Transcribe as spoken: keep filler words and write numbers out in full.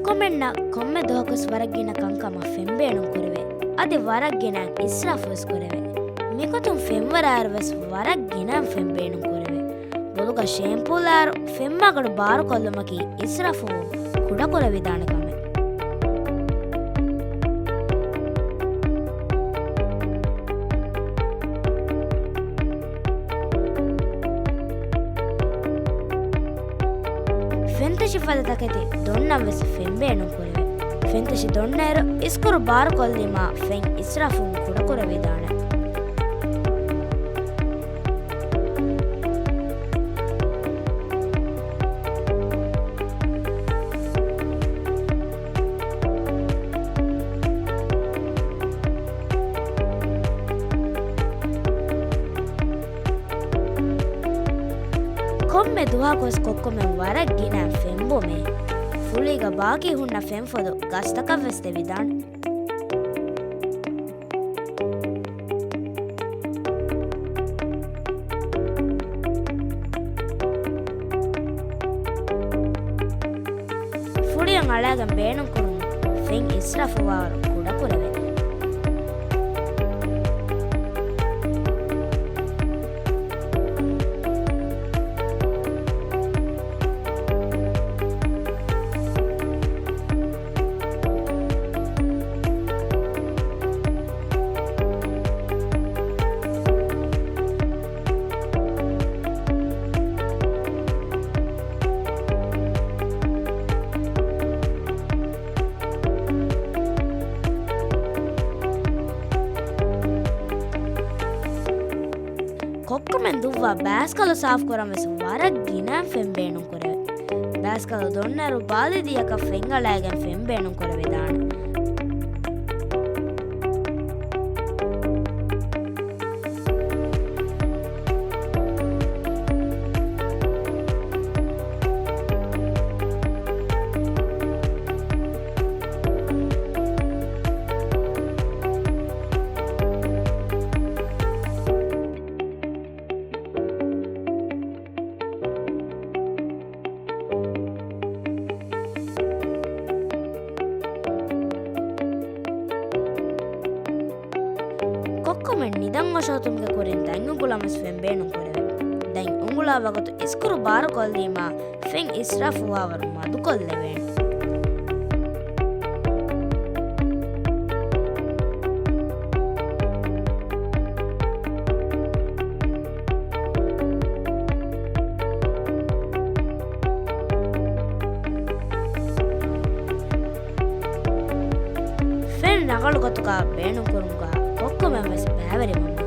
ކޮމެންޓް ކޮންމެ ދުވަހަކުސް ވަރަށް ގިނަ ކަންކަމަށް ފެން ބޭނުން ކުރެވޭ. އަދި ވަރަށް ގިނަ އިސްރާފުވެސް ކުރެވޭ. މިގޮތުން ފެންވަރާއިރުވެސް ވަރަށް ގިނަ ފެން ބޭނުން ކުރެވޭ. ބޮލުގަ ޝޭމްޕޫލާއިރު ފެންމާގަނޑު ބާރުކޮށްލުމަކީ އިސްރާފުވުން ކުޑަކުރެވިދާނެ ކަމެއް. ފެންތަށި ފަދަ ތަކެތި ދޮންނަށް ވެސް ފެން ބޭނުން ކުރެވޭ. ފެންތަށި ދޮންނައިރު އިސްކުރު ބާރުކޮށްލީމާ ފެން އިސްރާފުން ކުޑަކުރެވިދާނެ. ކޮންމެ ދުވަހަކުވެސް ކޮއްކޮމެން ވަރަށް ގިނަ ފެން ބުމޭ. ފުޅީގަ ބާކީ ހުންނަ ފެންފޮދު ގަސްތަކަށްވެސް ދެވިދާނެ. ފުޅިއަށް އަޅާގެން ބޭނުންކުރުން ފެން އިސްރާފުވާވަރު ކުޑަކުރެވޭ. ކޮއްކޮމެން ދުއްވާ ބާސްކަލު ސާފުކުރަން ވެސް ވަރަށް ގިނަ ފެން ބޭނުން ކުރެވޭ. ބާސްކަލު ދޮންނައިރު ބާލިދީއަކަށް ފެން އަޅައިގެން ފެން ބޭނުން ކުރެވިދާނެ. ކޮއްކޮމެން ނިދަން އޮށޯތުމުގެ ކުރިން ދަތް އުނގުޅަން ވެސް ފެން ބޭނުން ކުރެވޭ. ދަތް އުނގުޅާ ވަގުތު އިސްކުރު ބާރުކޮށްލީމާ ފެން އިސްރާފުވާވަރު މަދުކޮށްލެވޭނެ. ފެން ރަނގަޅު ގޮތުގަ ބޭނުންކުރުމުގަ ކޮއްކޮމެން ވެސް ބައިވެރިވަމުން.